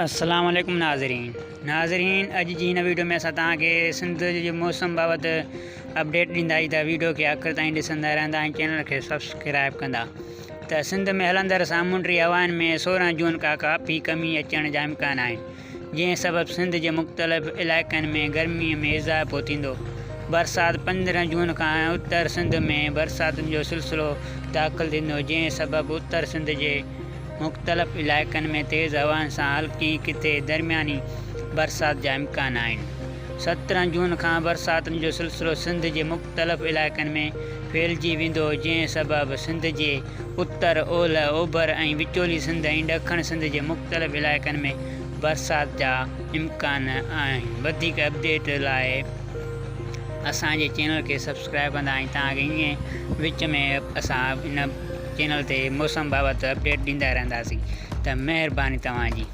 السلام عليڪم ناظرين ناظرين اڄ جي هن ويڊيو ۾ اسان توهان کي سنڌ جي موسم بابت اپڊيٽ ڏيندا آهيون ته ويڊيو کي آخر تائين ڏسندا رهندا ۽ چينل کي سبسڪرائب ڪندا ته سنڌ ۾ هلندڙ سامونڊي هوائن ۾ 16 جون کان ڪافي ڪمي اچڻ جا امڪان آهن جنهن سبب سنڌ جي مختلف علائقن ۾ گرمي ۾ اضافو ٿيندو. برسات 15 جون کان اتر سنڌ ۾ برساتن جو سلسلو داخل ٿيندو جنهن سبب اتر سنڌ جي مختلف علائقن ۾ تيز هوائن سان هلڪي ڪٿي درمياني برسات جا امڪان آهن. 17 جون کان برساتن جو سلسلو سنڌ جي مختلف علائقن ۾ ڦهلجي ويندو جنهن سبب سنڌ جي اتر، اولهه، اوڀر ۽ وچولي سنڌ ۽ ڏکڻ سنڌ جي مختلف علائقن ۾ برسات جا امڪان آهن. وڌيڪ اپڊيٽ لاء اسان جي چينل کي سبسڪرائب ڪندا ۽ توهان کي ائين وچ ۾ اسان ان چينل تي موسم بابت اپڊيٽ ڏيندا رهنداسين ته مهرباني توهان جي.